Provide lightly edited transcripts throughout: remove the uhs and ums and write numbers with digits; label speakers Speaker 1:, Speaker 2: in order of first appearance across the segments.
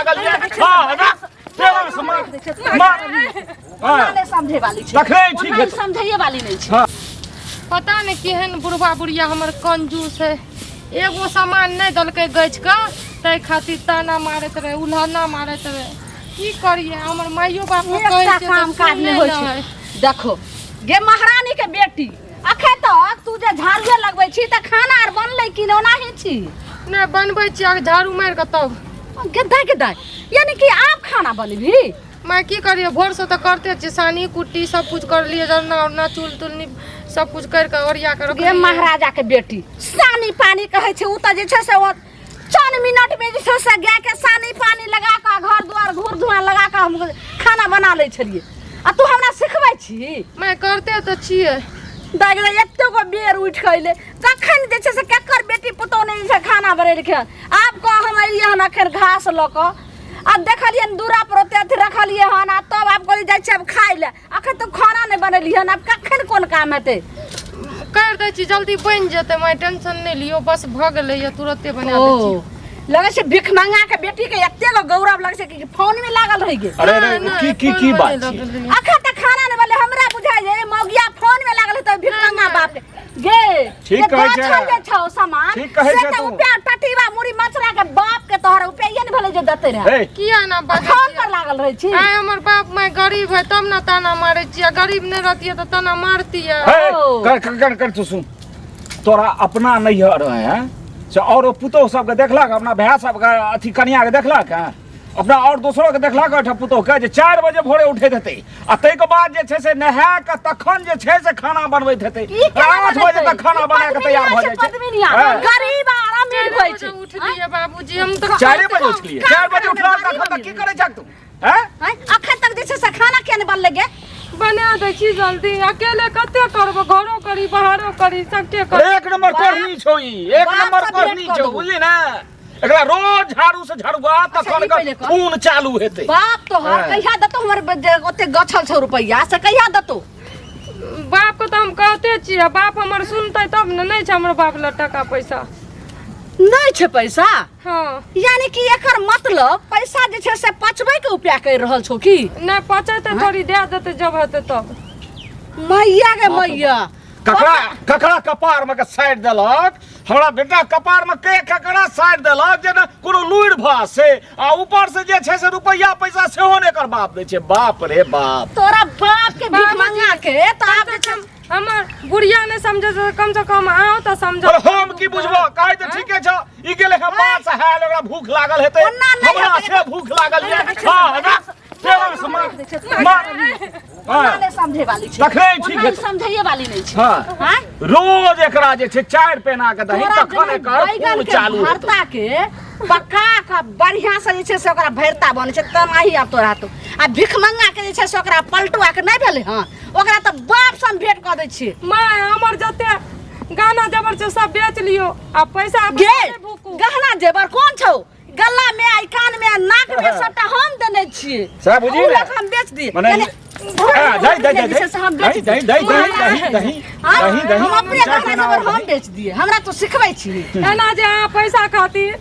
Speaker 1: लागल ये। हाँ, रख प्रेम से मार मार।
Speaker 2: ओना नहि समझै वाली छै।
Speaker 1: तखने ठीक
Speaker 2: ओना
Speaker 1: हेतौ।
Speaker 2: समझैए वाली नहि छै।
Speaker 1: हाँ।
Speaker 3: पता नहि केहन बुढ़बा बुढ़िया हमर कंजूस है, एगो सामान नहि देलकै गछि कऽ, ताहि खातिर ताना मारैत रहे, उल्हना मारैत रहे। की करियै, हमर माइयो बाप के कहै
Speaker 2: एकटा
Speaker 3: छियै
Speaker 2: काम
Speaker 3: तऽ
Speaker 2: काज नहि
Speaker 3: सुनै
Speaker 2: होइ छै।
Speaker 3: नहि।
Speaker 2: देखो गे महारानी के बेटी, अखन तक तू जे झाड़ुए लगबै छी तऽ खाना आर बनलै कि नहि? ओनाही छी?
Speaker 3: नहि, बनबै छी आगे झाड़ू मारि कऽ तब।
Speaker 2: गे दाइ, गे दाइ, यानी कि आब खाना बनेबही?
Speaker 3: माय, की करियै, भोरसँ तऽ करते छियै, सानी कुट्टी सब कुछ करलियै, जरना उरना चूल तुलनी सब कुछ करि कऽ ओरिया कऽ
Speaker 2: गे
Speaker 3: रखलियै।
Speaker 2: महाराजा के बेटी, सानी पानी कहै छै, ओ तऽ जे छै से ओ चंद मिनट में जे छै से गाय के सानी पानी लगा कऽ घर दुआर घूर धुआं लगा कऽ हम खाना बना लै छलियै, आ तू हमरा सिखबै छी?
Speaker 3: माय, करते तऽ छियै।
Speaker 2: दाइ गे, एते गो बेर उठि कऽ अयलै, कखन जे छै से केकर बेटी पुतोह नहि जे छै खाना बनेलखिन। आब कह हम एलियै हन अखन घास लऽ कऽ, आ देखलियै हन दूरा पर ओते अथी रखलियै हन, आ तब आब कहलियै जाइ छियै आब खाय लए। अखन तऽ खाना नहि बनेलियै हन, आब कखन कोन काम हेतै?
Speaker 3: करि दै छी, जल्दी बनि जेतै माय, टेंशन नहि लियौ, बस भऽ गेलै या तुरते बना दै छी।
Speaker 2: ओ लगै छै भिखमंगा के बेटी के एते गो गौरव लगै छै कि फोन में लागल रहि गेल।
Speaker 1: अरे अरे,
Speaker 3: नहि,
Speaker 1: की की की
Speaker 3: फोनमे
Speaker 1: बात
Speaker 3: नहि
Speaker 1: छै?
Speaker 3: लगल रहै।
Speaker 2: अखन तक खाना नहि बनलै, हमरा बुझाइ जे मौगिया फोन में लागल हेतै भिखमंगा बाप के। गे
Speaker 1: ठीक
Speaker 2: जे
Speaker 1: कहै छै।
Speaker 2: गछल जे छौ सामान
Speaker 1: ठीक कहै
Speaker 2: से
Speaker 1: छै
Speaker 2: तऽ
Speaker 1: तू।
Speaker 2: उपया टटीबा मुड़ी मचरा के बाप के तोहर उपया नहि भेलै जे देतै रहै।
Speaker 1: हे,
Speaker 3: किया ना बाजै
Speaker 2: फोन
Speaker 3: छियै?
Speaker 2: पर लागल रहै छी।
Speaker 3: आइ हमर बाप माय गरीब है तब ने ताना मारै छियै, गरीब नहि रहतियै तऽ ताना मारतियै।
Speaker 1: हे,
Speaker 2: ओ।
Speaker 1: कर कर कर कर, तू सुन, तोरा अपना नैहर है हैं? से और पुतोह सबके देखलक, अपना भाय सबके अथी कनिया के देखलक हैं, अपना और दोसरो के देखलक ओहिठाम पुतोह के जे 4 बजे भोरे उठैत हेतै आ ताहिके बाद जे छै से नहा कऽ तखन जे छै से खाना बनबैत हेतै,
Speaker 2: ई केना
Speaker 1: 8 बजे
Speaker 2: बनेतै?
Speaker 1: तक खाना
Speaker 2: ई
Speaker 1: बना कऽ तैयार भऽ
Speaker 2: पद्मिनिया
Speaker 1: जाइ
Speaker 2: छै,
Speaker 1: छै।
Speaker 2: पद्मिनिया।
Speaker 1: हँ।
Speaker 2: गरीब आ अमीर
Speaker 3: चारि
Speaker 2: होइ
Speaker 3: बजे
Speaker 2: छै।
Speaker 3: उठलियै बाबूजी हम तऽ।
Speaker 1: 4 बजे उठलियै? 4 बजे उठला तखन तक की करै छक तू हैं?
Speaker 2: आँय, अखन तक जे छै से खाना किया नहि बनलै गे?
Speaker 3: बना दै छी जल्दी, अकेले कते करबो, घरो करी बाहरो करी सबके करी।
Speaker 1: एक नंबर कोढ़नी छौ ई, एक
Speaker 2: बाप
Speaker 1: नंबर
Speaker 2: से भेंट
Speaker 1: कोढ़नी
Speaker 2: कऽ
Speaker 1: छौ।
Speaker 2: देबो।
Speaker 1: बुझली ने, एकरा रोज झाड़ू से झड़ुआ तखन
Speaker 2: ई पहिले
Speaker 1: एकर
Speaker 2: कह।
Speaker 1: खून चालू हेतै।
Speaker 2: बाप तोहर
Speaker 1: हाँ।
Speaker 2: कहिया देतौ हमर जे ओते गछल छौ रुपैआ से कहिया देतौ?
Speaker 3: बापके तऽ हम कहते छियै, बाप हमर सुनतै तब ने। नहि छै हमर बाप लग टाका पैसा।
Speaker 2: नहि छै पैसा?
Speaker 3: हाँ।
Speaker 2: यानी कि एकर मतलब पैसा जे छै से पचबै के उपाय करि रहल छौ की?
Speaker 3: नहि पचेतै थोड़ी, दए देतै जब हेतै तब।
Speaker 2: मैया गे मैया,
Speaker 1: ककरा ककरा कपार में के साइड देलक हमरा बेटा कपार में के ककरा साइड देलक जे ने कोनो लुरि भा से, आ ऊपर से जे छै से रुपैया पैसा सेहो ने एकर बाप दै छै। बाप रे बाप,
Speaker 2: तोरा बाप के भीख मंगा के तऽ आब जे छै
Speaker 3: हमर बुढ़िया नहि समझे छै, कम से कम अहाँ तऽ समझो।
Speaker 1: अरे हम की बुझबो, कहै तऽ ठीके छौ। ई गेलै हम बात से हाल, ओकरा भूख लागल हेतै,
Speaker 2: ओना नहि
Speaker 1: हमरा
Speaker 2: हेतै।
Speaker 1: से भूख लागल ये। हाँ, रख प्रेम से मार मार।
Speaker 2: ओना नहि समझै वाली छै।
Speaker 1: तखने ठीक
Speaker 2: ओना
Speaker 1: हेतौ।
Speaker 2: समझैए वाली नहि छै।
Speaker 1: हाँ।
Speaker 2: आँय?
Speaker 1: रोज एकरा जे छै 4 पेना के दही
Speaker 2: तोरा
Speaker 1: तखन
Speaker 2: जेना
Speaker 1: एकर
Speaker 2: बैगन
Speaker 1: खून
Speaker 2: के
Speaker 1: चालू हेतौ।
Speaker 2: भरता के पका के बढ़िया से जे छै से ओकरा भरता बनै छै तेनाही आब तोरा तो आ भिखमंगा के जे छै से ओकरा पलटुआ के नहि भेलै हँ, ओकरा तऽ बाप सन भेंट कऽ दै छियै।
Speaker 3: माय, हमर जते गहना जेवर छै सब बेच लियो आ पैसा
Speaker 2: गे
Speaker 3: नहि भूकू।
Speaker 2: गहना जेवर कोन छौ? गला में आ कान में आ नाक में सबटा हम देने छियै।
Speaker 1: सएह बुझही
Speaker 2: उ
Speaker 1: ने।
Speaker 2: लऽ कऽ हम बेच दियै।
Speaker 1: मने
Speaker 2: यानी
Speaker 1: हाँ, दही, दही,
Speaker 2: जे छै से हम बेच
Speaker 1: दही, दही, दही, दही, दही, दही,
Speaker 2: हाँ,
Speaker 1: दही, दही,
Speaker 2: हम अपने
Speaker 1: चाय
Speaker 2: गहना
Speaker 1: पेना
Speaker 2: जेवर
Speaker 1: और
Speaker 2: हम
Speaker 1: दही।
Speaker 2: बेच दियै, हमरा तू सिखबै छी?
Speaker 3: एना जे अहाँ पैसा खातिर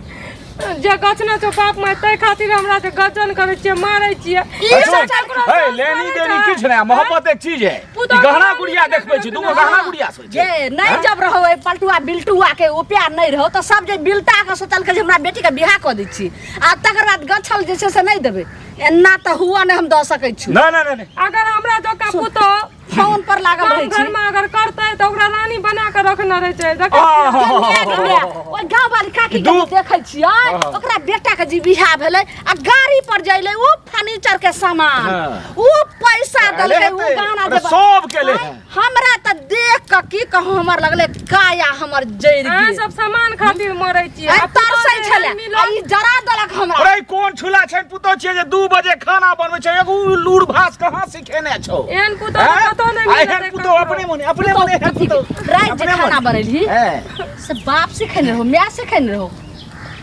Speaker 3: जे गछने छौ बाप माय ताहि खातिर हमरा जे गजन करै छियै, मारै छियै।
Speaker 2: ई
Speaker 1: अच्छा,
Speaker 2: सब
Speaker 3: ककरो
Speaker 1: हे,
Speaker 3: सास
Speaker 1: लेनी
Speaker 3: करै
Speaker 1: देनी
Speaker 3: छै।
Speaker 1: किछु नहि, मोहब्बत एक चीज है।
Speaker 3: पुतहु
Speaker 1: ई गहना
Speaker 3: के
Speaker 1: गुड़िया देखबै छी, दूगो गहना गुड़िया से होइ छै।
Speaker 2: जे नहि जब रहो एहि पलटुआ बिलटुआ के उपाय नहि रहो तऽ सब जे बिलटा के सोचलकै जे हमरा बेटी के बियाह कऽ दै छी आ तकर बाद गछल जे छै से नहि देबै, एना तऽ हुआ नहि हम दऽ सकै छी।
Speaker 1: नहि नहि नहि नहि।
Speaker 3: अगर हमरा जकाँ पुतहु
Speaker 2: फोन पर लागल
Speaker 3: गाम
Speaker 2: रहै छी।
Speaker 3: घर में अगर करतै तऽ ओकरा रानी बना के रखने रहै छै, देखै छियै?
Speaker 1: आहा।
Speaker 2: ओहि गाँव वाली काकी के देखै छियै,
Speaker 1: हाँ।
Speaker 2: ओकरा बेटा के जे बियाह भेलै आ गाड़ी पर जैलै ओ फर्नीचर के सामान,
Speaker 1: हाँ।
Speaker 2: ओ पैसा देलकै, ओ
Speaker 1: हेतै।
Speaker 2: गहना
Speaker 1: अरे
Speaker 2: जेवर।
Speaker 1: सबके ले है।
Speaker 2: हमरा तऽ देख कऽ की कहू, हमर लगलै काया हमर जरि
Speaker 3: अहाँ
Speaker 2: गेल।
Speaker 3: सब सामान खातिर मरै छियै।
Speaker 2: आइ
Speaker 3: आ पुतहु
Speaker 2: तरसै
Speaker 3: जे
Speaker 2: छलै
Speaker 3: एहन मिलत,
Speaker 2: आ ई जरा देलक हमरा।
Speaker 1: अरे कोन छुला छै पुतौ छियै जे 2 बजे खाना बनबै छै? एगो उ लूर भास कहाँ सिखेने छौ?
Speaker 3: एहन पुतहु
Speaker 1: हैं?
Speaker 3: कतौ नहि
Speaker 1: आ
Speaker 3: मिलत
Speaker 1: एहन पुतौ
Speaker 3: ककरो।
Speaker 1: अपने मने अपने मने एहन पुतौ
Speaker 2: राति जे
Speaker 1: अपने
Speaker 2: खाना
Speaker 1: मने।
Speaker 2: बनेलही
Speaker 1: हैं।
Speaker 2: से बाप सिखेने रहो, माय सिखेने रहो?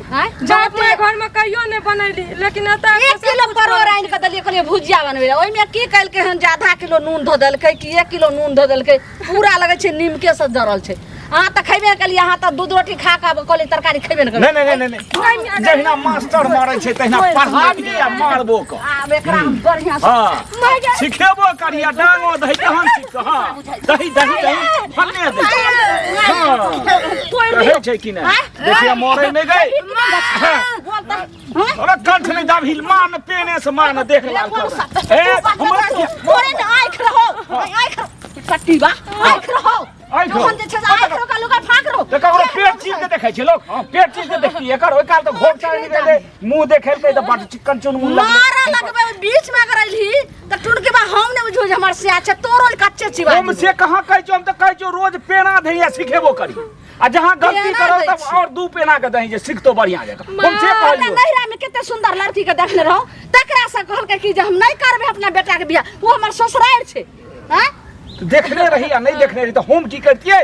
Speaker 2: आँय?
Speaker 3: बाप माय घर में कहियो नहि बनैली, लेकिन एतऽ
Speaker 2: 1 किलो परोड़ आनि कऽ देलियै, कहलियै भुजिया बनबै लए। ओहिमे की केलकै हन जे आधा किलो नून धऽ देलकै कि 1 किलो नून धऽ देलकै, पूरा लगै छै नीमके से जरल छै। अहाँ तऽ खैबे ने केलियै, अहाँ तऽ दूध रोटी खा कऽ कहलियै तरकारी खैबे ने
Speaker 1: नहीं नहीं नहीं नहीं जहिना मास्टर मारै छै तहिना पढ़ाबी आ मारबो कर।
Speaker 2: आब एकरा हम बढ़िआँ से
Speaker 1: हाँ, सिखेबो करिया, डांगो दही तहन सीख। हाँ, दही दही दही फलने दे। हाँ, कहै छै कि नहि, देखिए मरे नहि गई। अरे कंठ नहि दाबही, मार न पेने से मार न, देख लाल कर। ए हमरा के
Speaker 2: तोरे ने आँखि रहो, आँखि कट्टी बा, आँखि रहो।
Speaker 1: आँखि रहो।
Speaker 2: जखन जे छै से आँखि रहो का लुका फाँक रहो।
Speaker 1: तऽ ककरो पेट चीर के देखै छै लोक? हँ, पेट चीर के देखती एकर? ओहि काल तऽ घोट चारि निकलै, मुँह देखेलकै तऽ बड चिक्कन चुनमुन लगलै।
Speaker 2: मारा लगबै ओहि बीच में अगर अइलही तऽ टुनकी बा, हम नहि बुझू जे हमर सिया छै, तोरो कच्चे चिबा।
Speaker 1: हम से कहाँ कहै छियौ? हम तऽ कहै छियौ रोज पेना दही आ सिखेबो करी, आ जहाँ गलती
Speaker 2: पेना
Speaker 1: करौ
Speaker 2: दै
Speaker 1: तब
Speaker 2: छी।
Speaker 1: और दू पेना के दही जे सिखतो बढ़िया जकाँ। हम से
Speaker 2: अपना
Speaker 1: कहलियौ।
Speaker 2: नैहरा में कते सुंदर लड़की के देखने रहौ, तकरा से कहलकै कि जे हम नहि करबै अपना बेटा के बियाह, ओ हमर ससुरारि छै। आँय?
Speaker 1: देखने रही आ नहि देखने रही तऽ हम की करतियै?